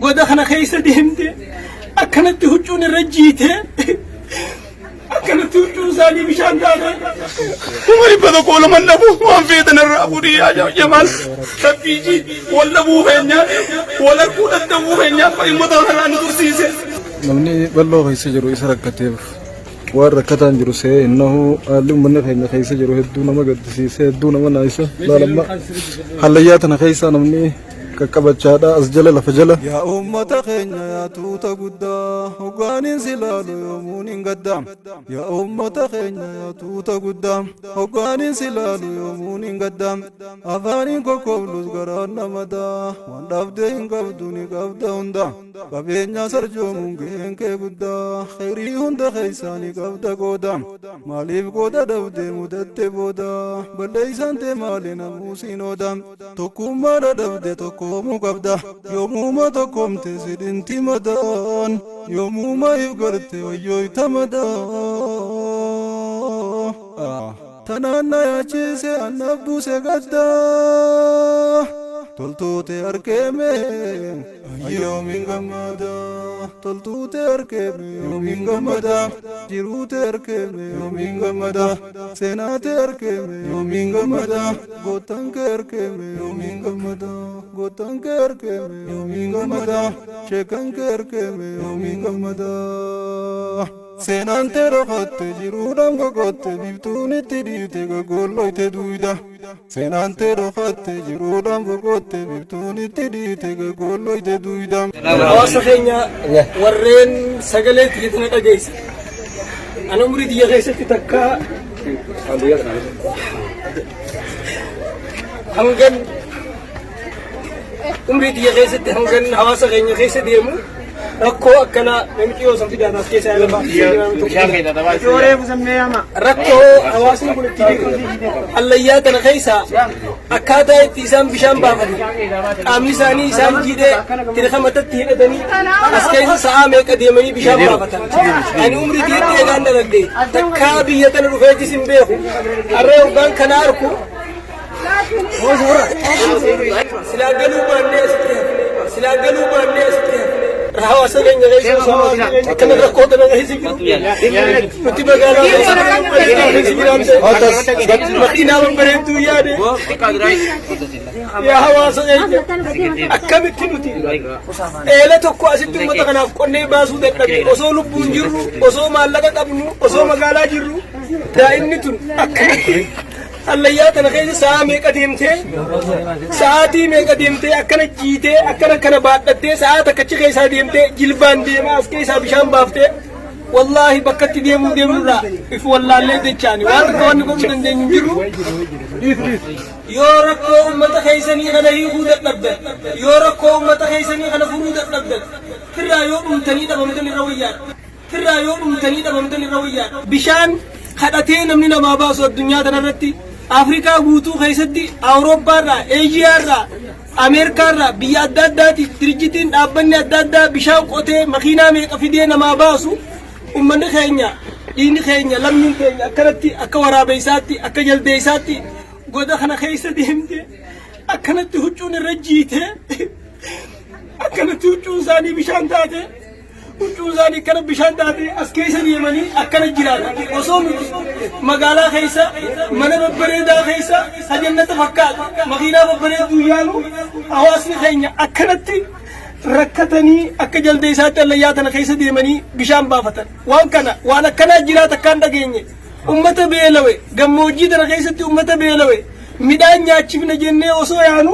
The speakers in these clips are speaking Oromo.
Goda kana keessa deemte akkanatti huccuun irra jiite, akkanatti huccuun isaanii bishaan taate. 100,000 laman dhabu waan feetan irraa fuudhii yaa Jamaal. Rabbii wal dhabuu keenya, wal arguu dadhabuu keenya uummata kanaa nu tursiise. Namni bal'oo keessa jiru isa rakkateef waan rakkataan jiru se'ee innahu haalli uummanni keenya keessa jiru hedduu nama gaddisiise, hedduu nama naayisa. Laalamma hallayyaa tana keessa namni qaqqabachaadha as jala lafa jala. Yaa uummata keenya, yaa tuuta guddaa, hoggaaniin si laalu yoomuun hin gadda. Yaa uummata keenya, yaa tuuta guddaa, hoggaaniin si laalu yoomuun hin gadda. Afaaniin kokkoblus garaan namadaa, waan dhabdee hin qabdu ni qabda hunda. Qabeenya sarjoomuun gaheen kee guddaa, khayrii hunda keessaa ni qabda qooda. Maaliif qooda dhabdee mudatte booda? Balleeysaan tee maali namuu siin ooda? Tokkummaa dhabde tokkoomuu qabda. Yoomuma tokkoomte sidhinti madaan, yoomuma if garte wayyooyta madaa. Tanaan na yaachise, annaaf buuse gaddaa. Toltuute arkeeme yoomiin gammada. Toltuute arkeeme yoomiin gammada. Jiruute arkeeme yoomiin gammada. Seenaate arkeeme yoomiin gammada. Gootan kee arkeeme yoomiin gammada. Gootan kee arkeeme yoomiin gammada. Sheekan kee arkeeme yoomiin gammada. Seenaan tee dhokatte, jiruudhaan boqotte, biftuun itti dhiite gaggoolloyte duuyda. Seenaan tee dhokatte, jiruudhaan boqotte, biftuun itti dhiite gaggoolloyte duuyda. Hawaasa keenya warreen sagalee tiyya dhageessa. Ana umurii tiyya keessatti takka hangan umrii tiyya keessatti, hangan hawaasa keenya keessa deemu, rakkoo akkanaa namichi yoo san fidaataas keessa yaala rakkoo hawaasni kun itti jiru, hallayyaa tana keessa akkaataa itti isaan bishaan baafatan, qaamni isaanii isaan jiidhee tirika matatti hidhatanii as keessa sa'aa meeqa deemanii bishaan baafatan. Ani umrii tiyyatti eegaan dhaladhe takkaa biyya tana dhufeetis hin beeku. Harree hoggaan kana arku silaa galuu baannee asitti hafne, silaa galuu baannee asitti hafne. Hawaasa keenya keessa osoo akkana rakkoo tana keessa jiru, nuti magaalaa keessa jiraante makiinaa babbareedduu yaade. Yaa hawaasa keenya, akkamitti nuti eela tokko asitti uummata kanaaf qonnee baasuu dadhabne? Osoo lubbuun jirru, osoo maallaqa qabnu, osoo magaalaa jirru, daa'imni tun akkanatti hallayyaa tana keessa sa'a meeqa deemtee, sa'aatii meeqa deemtee, akkana jiitee, akkana kana baadhattee, sa'a takkachi keessaa deemtee, jilbaan deemaa as keessaa bishaan baaftee. Wallaahi bakkatti deemuu deemnurraa if wallaallee jechaani waan takka wanni godhuu dandeenyu hin jiru. Yoo rakkoo uummata keessanii kana hiikuu dadhabdan, yoo rakkoo uummata keessanii kana furuu dadhabdan, firraa yoo dhumtanii dhabamtan irra wayyaadha. Firraa yoo dhumtanii dhabamtan irra wayyaadha. Bishaan kadhatee namni namaa baasu addunyaa kanarratti, Afrikaa guutuu keessatti, Awurooppaarraa, Eeshiyaarraa, Ameerikaarraa, biyya adda addaati dirjitiin dhaabbanni adda addaa bishaan qotee makiinaa meeqa fidee namaa baasu. Uummanni keenya, dhiigni keenya, lammiin keenya akkanatti akka waraabeessaatti, akka jaldeessaatti goda kana keessa deemte, akkanatti huccuun irra jiite, akkanatti huccuun isaanii bishaan taate, huccuun isaanii akkana bishaan taate, as keessa deemanii akkana jiraatan. Osoo nuti magaalaa keessa mana babbareedaa keessa hajannata fakkaatu makiinaa babbareedduu yaanu, hawaasni keenya akkanatti rakkatanii akka jaldeessaatti hallayyaa tana keessa deemanii bishaan baafatan. Waan kana, waan akkanaa jiraata akkaan dhageenye. Ummata beelawe gammoojjii tana keessatti, ummata beelawe midhaan nyaachifna jennee osoo yaanu,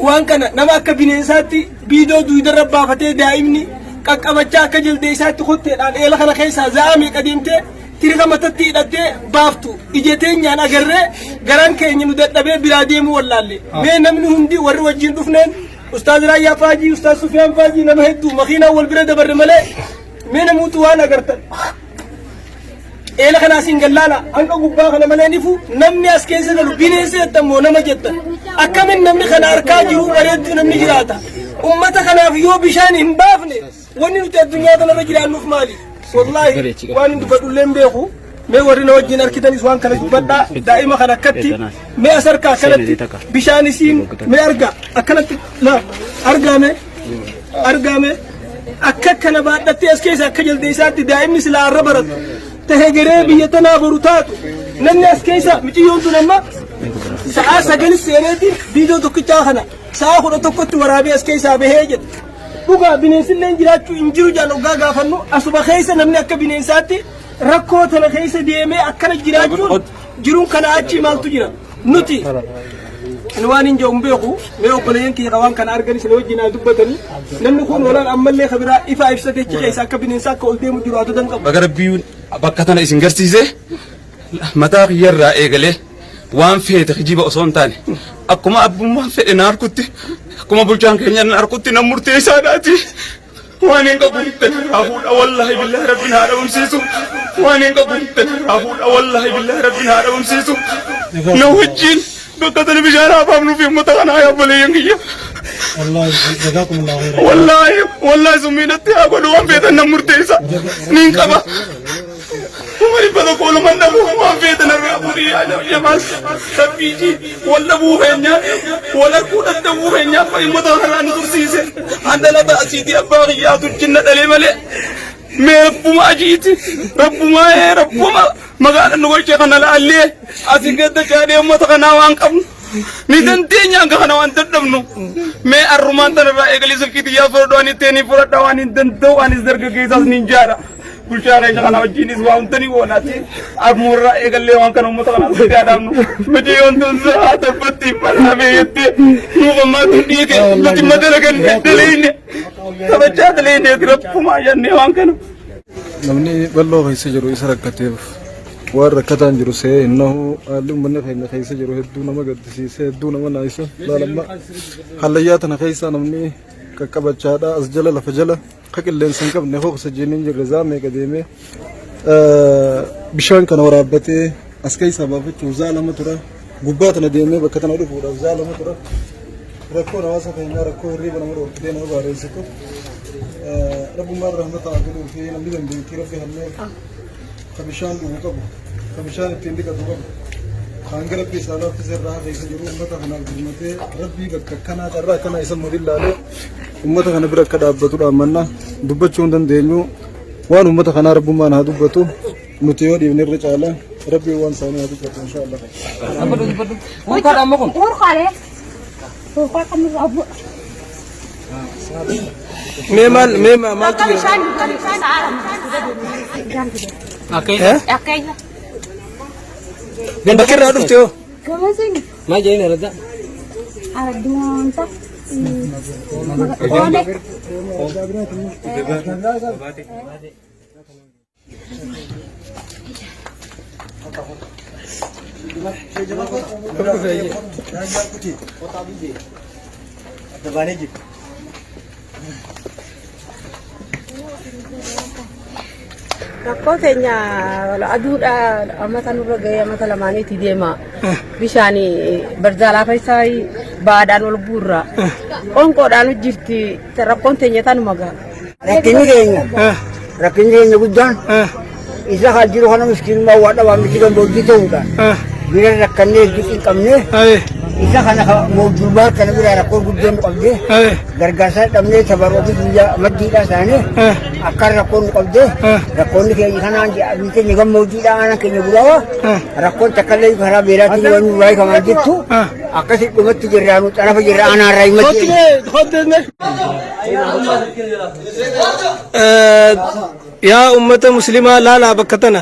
waan kana nama akka bineensaatti biidoo duudarra baafatee, daa'imni qaqqabachaa akka jaldeessaatti kotteedhaan eela kana keessaa za'aa meeqa deemtee tirika matatti hidhattee baaftu ija teenyaan agarree garaan keenya nu dadhabee biraa deemuu wallaalle. Mee namni hundi warri wajjin dhufneen, Ustaaz Raayyaa Faajii, Ustaaz Sufiyaan Faajii, nama hedduu makiinaan wal bira dabarre malee, mee namuutu waan agartan. Eela kana asiin gallaala hanga gubbaa kana malee nifu namni as keessa galu bineensa jettan moo nama jettan? Akkamin namni kana harkaa jiru bareedduu namni jiraata? Ummata kanaaf yoo bishaan hin baafne, wanni nuti addunyaa kanarra jiraannuuf maali? Wallaahi waan hin dubbadhullee hin beeku. Mee warri na wajjin argitanis waan kana dubbadhaa. Daa'ima kana akkatti mee as harkaa akkanatti bishaan isiin mee argaa akkanatti la argaame. Argame akka kana baadhattee as keessa akka jaldeessaatti daa'imni silaa arra baratu tahe garee biyya tanaa boru taatu namni as keessa miciyyoon tun amma sa'aa 9 seeneetiin viidiyoo tokkichaa kana sa'aa 11tti waraabee as keessaa bahee jedha. Dhugaa bineensilleen jiraachuu hin jiru jaan hoggaa gaafannu asuma keessa namni akka bineensaatti rakkoo tana keessa deemee akkana jiraachuun jiruun kana achii maaltu jira nuti ani waan hin jedhu hin beeku mee obboleeyyan kiyya waan kana argan isin wajjin haa dubbatanii namni kun oolaan ammallee kabiraa ifaa ibsatee achi keessa akka bineensaa akka ol deemu jiru haa todan qabu. Baga Rabbiin bakka tana isin garsiise mataa kiyyarraa eegalee waan feete kijiba osoo hin taane akkuma abbummaan fedhe na harkutti akkuma bulchaan keenya na harkutti na murteessaadhaati. Waan hin qabu irraa fuudha wallaahi billaahi rabbiin haa dhabamsiisu. Waan hin qabu irraa fuudha wallaahi billaahi rabbiin haa dhabamsiisu. Na wajjin bakka tana bishaan haa baafnuu fi uummata kanaa yaa obboleeyyan kiyya. Wallaahi wallaahi summii natti haa godhu waan feetan nan murteessa. Niin qaba. 100,000 oluman dhabu waan feetan irraa fuudhii yaa jamaal rabbiiji wal dhabuu keenyaa wal arguu dadhabuu keenyaa uummata kanarraa nu tursiise handhalata asiitii abbaa kiyyaatu jinna dhalee malee mee rabbuma ajiiti rabbumaa ee rabbuma magaala nu galchee kana laallee asii gadda caadee uummata kanaa waan qabnu ni dandeenya hanga kana waan dadhabnu mee arrumaan tanarraa eegalee silkii xiyyaa fudhadhu ani ittiin fudhadha waan hin danda'u anis dargaggeessaas niin jaadha. Bulchaa keenya kana wajjinis waa hunda ni goonaati. Ammuurraa eegallee waan kana uummata kana asitti haa dhaabnu. Miti yoon tun sa'a torbatti manaa beeyyette nuuf ammaa tun dhiite nuti madalaganne daleeyne taphachaa daleeyneeti rabbumaa jennee waan kana. Namni bal'oo keessa jiru isa rakkateef waan rakkataan jiru se'ee hin nahu haalli uummanni keenya keessa jiru hedduu nama gaddisiisa hedduu nama naayisa laalamma hallayyaa tana keessa namni qaqqabachaadha as jala lafa jala Ka qilleensa hin qabne ka oksijiinii hin jirre zaa meeqa deemee bishaan kana waraabbatee as keessaa baafachuuf zaa lama tura. Gubbaa tana deemee bakka tana dhufuudhaaf zaa lama tura. Rakkoon hawaasa keenyaa rakkoo hirriiba nama dhorkitee nama baareessitu. Rabbummaan rahmata haa godhuu fi namni dandeettii rabbi hanneef ka bishaan dhugu qabu, ka bishaan ittiin dhiqatu qabu. Hanga rabbi isaa laaffise irraa keessa jiru uummata kanaaf birmatee rabbii bakka akkanaa carraa akkanaa isa mudin laalee Ummata kana bira akka dhaabbatu dhaammanna. Dubbachuu hin dandeenyu. Waan ummata kanaa rabbummaan haa dubbatu. Nuti yoo dhiifne irra caala. Rabbiin waan isaanii haa dubbatu inshaallah. Mee maal mee maaltu jira? Eh? Bakka irraa dhufte hoo? Maal jedheen araddaa? Araddumoonta. Oole. Rakkoo teenya aduudha amata nurra gahee amata lamaaniiti deema. Bishaan barzaalaa keessaa baadhaan ol guurra. Qoonqoodhaan jirti rakkoon teenya tanuma gaha. Rakkinni keenya rakkinni keenya guddaan isa kan jiru kana miskiinummaa waa dhabaa miti gammoojjii ta'uudhaan bira rakkannee hedduu cinqabnee isa kana mootummaa kana bira rakkoo guddoon nu qabdee gargaarsa dhabnee tabaroofi guyyaa maddiidhaa isaanii akkaan rakkoon nu qabdee rakkoonni keenya kanaan biyyi keenya gammoojjiidhaa aanaan keenya guraawaa rakkoon takkallee karaa beelaatiin waan nurraa hiikamaa jirtu akkasi dhumatti jirraa nu xarafa jirra aanaarraa himatti. Yaa ummata muslimaa laalaa bakka tana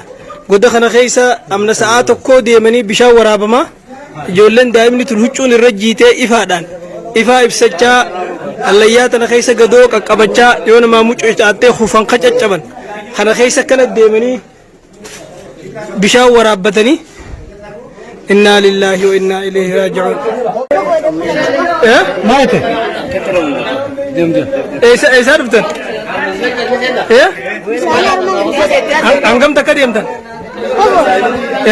goda kana keessa amna sa'aa tokkoo deemanii bishaan waraabamaa Ijoolleen daa'imni tun huccuun irra jiitee ifaadhaan ifaa ibsachaa hallayyaa tana keessa gadoo qaqqabachaa yoo namaa mucucaattee hufan ka caccaban kana keessa akkana deemanii bishaan waraabbatanii innaa lillaahi wa innaa ilayhi raaji'uun. Eh? Maal ta'e? Eessa eessaa dhuftan? Eh? Hangam takka deemtan?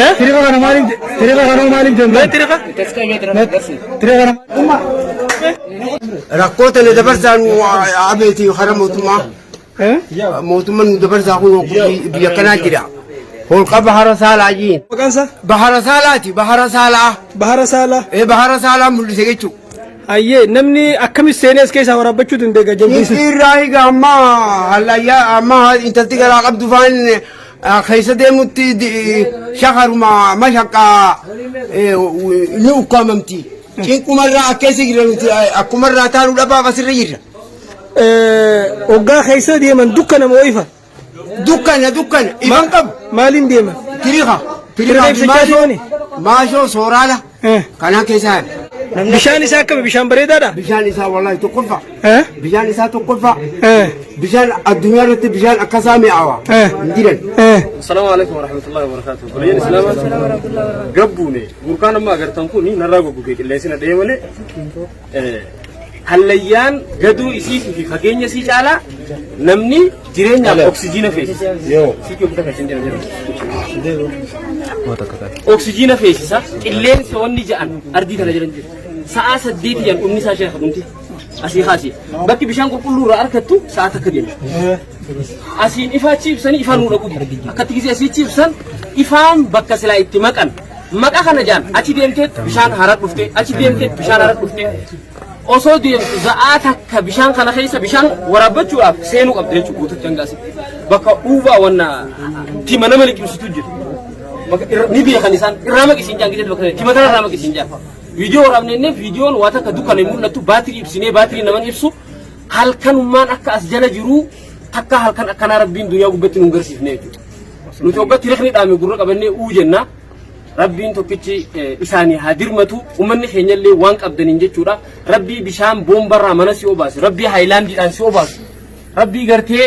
Eh? Tiriqa kana maaliin tiriqa kana maaliin deemta? Mee tiriqa? Tiriqa kana Rakkoo tana dabarsaa nu abeeti karaa mootummaa. Eh? Mootummaan nu dabarsaa kun biyya kanaa jira. Holqa Bahara Saalaa jiin. Maqaan isaa? Bahara Saalaati Bahara Saalaa. Bahara Saalaa. Ee Bahara Saalaa mul'ise jechuudha. Ayyee namni akkamitti seenee as keessaa waraabbachuu dandeenya jaldeessa. Irraa higa amma hallayyaa amma intalti garaa qabdu faan keessa deemutti shakaruma mashaqaa ni ukkaamamti. Cinqumarraa akkeessa jira nuti akkumarraa taanu dhabaaf asirra jirra. Hoggaa keessa deeman dukkana moo ifa? Dukkana dukkana ifan qabu. Maaliin deeman? Tiriika. Tiriika ibsachaa maashoo deemani? maashoo sooraala. Kanaan keessa haala. Bishaan isaa akkami? Bishaan bareedaadha? Bishaan isaa wallahi tokkoffaa. Eh? Bishaan isaa tokkoffaa. Eh. Bishaan addunyaa irratti bishaan akkasaa mi'aawa. Eh. Hin jiran. Eh. Assalamu alaikum warahmatullahi wabarakatuh. Obboleeyyan Islaamaa gabbuune burqaan amma agartan kun narraa goggoge qilleensi na dha'ee malee Hallayyaan gaduu isiitii fi fageenya isii caalaa namni jireenyaaf oksijiina feesisa. Oksijiina feesisa. Qilleensa wanni ja'an ardii tana jiran jiru. Sa'aa saddeeti ja'an dhumni isaa sheekha dhumti. Asii kaasii. Bakki bishaan qulqulluu irraa argattu sa'aa takka deemti. Asiin ifaa achi ibsanii ifaan nuu dhaquu dide. Akkatti gisee asii achi ibsan ifaan bakka silaa itti maqan. Maqa kana jaan achi deemtee bishaan hara dhufte achi deemtee bishaan hara dhufte osoo deemtu za'aa takka bishaan kana keessa bishaan waraabbachuudhaaf seenuu qabda jechuudha guututti hanga asitti. Bakka dhuubaa wanna tima nama liqimsitu jira. Bakka ni beekan isaan irraa maqisiin jaan gisee bakka tima kana irraa maqisiin jaan. Viidiyoo waraabnee viidiyoon waa takka dukkana hin mul'attu baatirii ibsinee baatirii naman ibsu halkanummaan akka as jala jiruu takka halkan akkanaa rabbiin duniyaa gubbatti nu garsiifne jechuudha. Nuti hogga tirikni dhaame gurra qabannee uu jenna. Rabbiin tokkichi isaanii haa dirmatu. Uummanni keenyallee waan qabdaniin jechuudha. Rabbii bishaan boombarraa mana si obaasu. Rabbii haayilaandiidhaan si obaasu. Rabbii gartee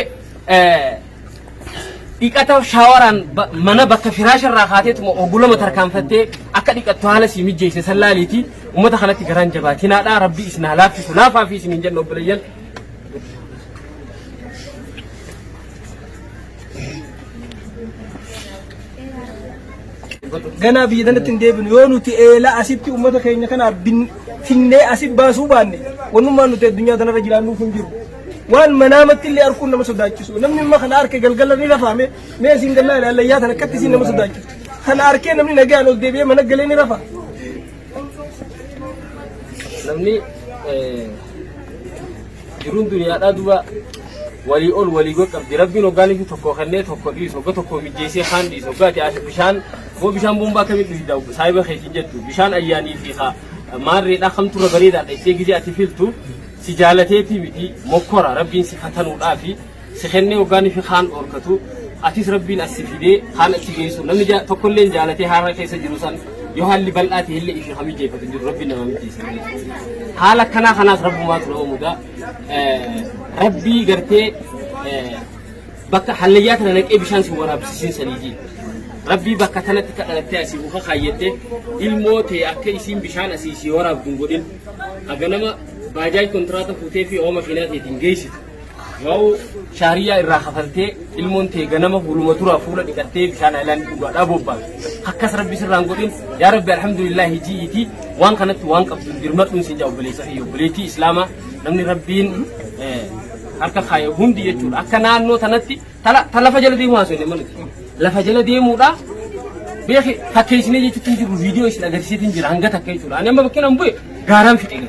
dhiqata shaawaraan mana bakka firaasharraa kaateetuma ogulama tarkaanfattee akka dhiqattu haala sii mijjeesse sallaaliiti. Uummata kanatti garaan jabaatinaadha. Rabbii isin haa laaffisu. Laafaa fi isiniin jenna obboleeyyan. Ganaa biyya tanatti hin deebinu yoo nuti eelaa asitti uummata keenya kanaaf finnee asi baasuu baanne wannummaan nuti addunyaa tanarra jiraannuuf hin jiru. Waan manaamatti illee arguun nama sodaachisu. Namni amma kana arke galgala ni rafaame mee isin gallaa ilaallayyaa tan akkatti isin nama sodaachisu. Kana arkee namni nagaan ol deebi'ee mana galee ni rafa. Namni Jiruun duniyaadhaa duba walii ol walii gad qabdi. Rabbiin hoggaan fi tokko kennee tokko dhiisu, hogga tokko mijjeessee kaan dhiisu, hogga ati as bishaan moo bishaan bombaa akkamitti dhugda saahiba keetiin jettu bishaan ayyaanii fi haa maarreedhaa kamtu irra bareedaadha jettee gizee ati filtu si jaalateetii miti mokkora rabbiin si fatanuudhaa fi si kennee hoggaan fi kaan dhoorkatu atis rabbiin as si fidee kaan achi geessu namni tokkolleen jaalatee haala keessa jiru san yoo haalli bal'aa ta'e illee ishee kamijjeeffatu hin jiru rabbiin nama mijjeessa malee. Haala akkanaa kanaas rabbumaatu nama mudaa. Rabbii gartee bakka hallayyaa tana naqee bishaan si waraabsisiin saniiti. Rabbii bakka tanatti kadhalattee asii muka kaayyattee ilmoo ta'e akka isiin bishaan asii si waraabdu hin godhin. Haga nama baajaaj kontiraata fuutee fi ooma makiinaa teetiin geessitu. Waa'u shaariyaa irraa kafaltee ilmoon tee ganama fuuluma duraa fuula dhiqattee bishaan ayilaandii dhugaadhaa bobbaatu. Akkas rabbi sirraa hin godhin yaa rabbi alhamdulillaahi ji'iitii waan kanatti waan qabdu dirmadhuun siin jaa obboleessa kiyya obboleettii islaamaa namni rabbiin harka kaaye hundi jechuudha. Akka naannoo tanatti ta lafa jala deemuu haasofne maluti. Lafa jala deemuudha beeki fakkeessinee jechuutti hin jirru viidiyoo isin agarsiiseetiin jira hanga takka jechuudha. Ani amma bakkeen an bu'e gaaraan fixee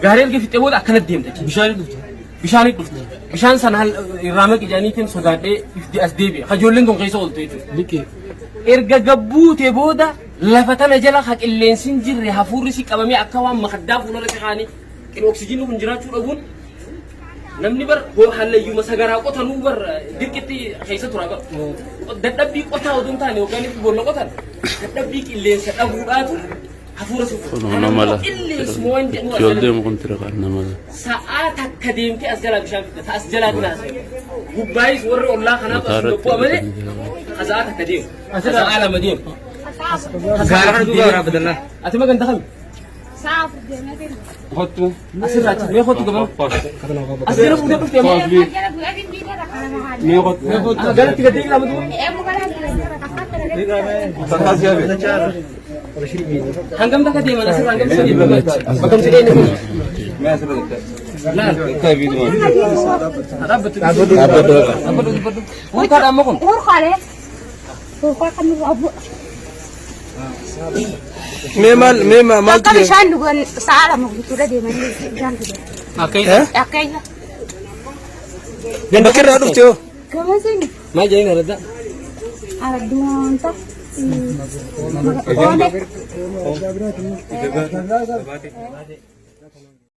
gaaree erga fixee booda akkanatti deemta jechuudha. Bishaan dhufte. Bishaan dhufte. Bishaan sana irraa maqi jedhaniitiin sodaadhee ifti as deebi'e. Ka ijoolleen tun keessa ooltu jechuudha. Liqii. Erga gabbuute booda lafa tana jala ka qilleensi hin jirre hafuurri si qabamee akka waan makaddaa fuularra si kaanii qin oksijiinni kun jiraachuu dhabuun namni bar hallayyuma sagaraa qotanuu bar dirqitti keessa tura bar. Dadhabbii qotaa odoo hin taane yookaan boolla qotan dadhabbii qilleensa dhabuudhaatu Hafuura si Kun nama la. Qilleensuma waan jedhu as Itti ol jala deemu kun tira kan nama la. Sa'aa takka deemtee as jalaa bishaan fidda. Ta as jalaa bina as Gubbaayis warri ollaa kanaaf Mataa as irratti bu'a malee hidhatanii ka sa'aa takka deemu. Ka sa'aa lama deemu. Ka sa'aa kana deemu. Ati magan takami? Kottu. Asirraa achi mee kottu gabaa. As jala fuutee dhufte ammoo. Mee kottu. Galatti gad deebi'aa matu. Hangam takka deeman asirraa hangam takka deeman? Bakka si dheenye kun. Laal. Dhaabbatu. Dhaabbatu. Dhaabbatu. Huurkaadha amma kun. Huurkaalee. Huurkaa kan nurraa bu'a. Mee maal mee maaltu Bakka jira? bishaan dhugan sa'a 2 guutuudha deemanii bishaan fidan. Eh? Akkeenya. Bakki irraa dhufte hoo? Gamasiin Maal jedhanii araddaa? aradduunta. Oole.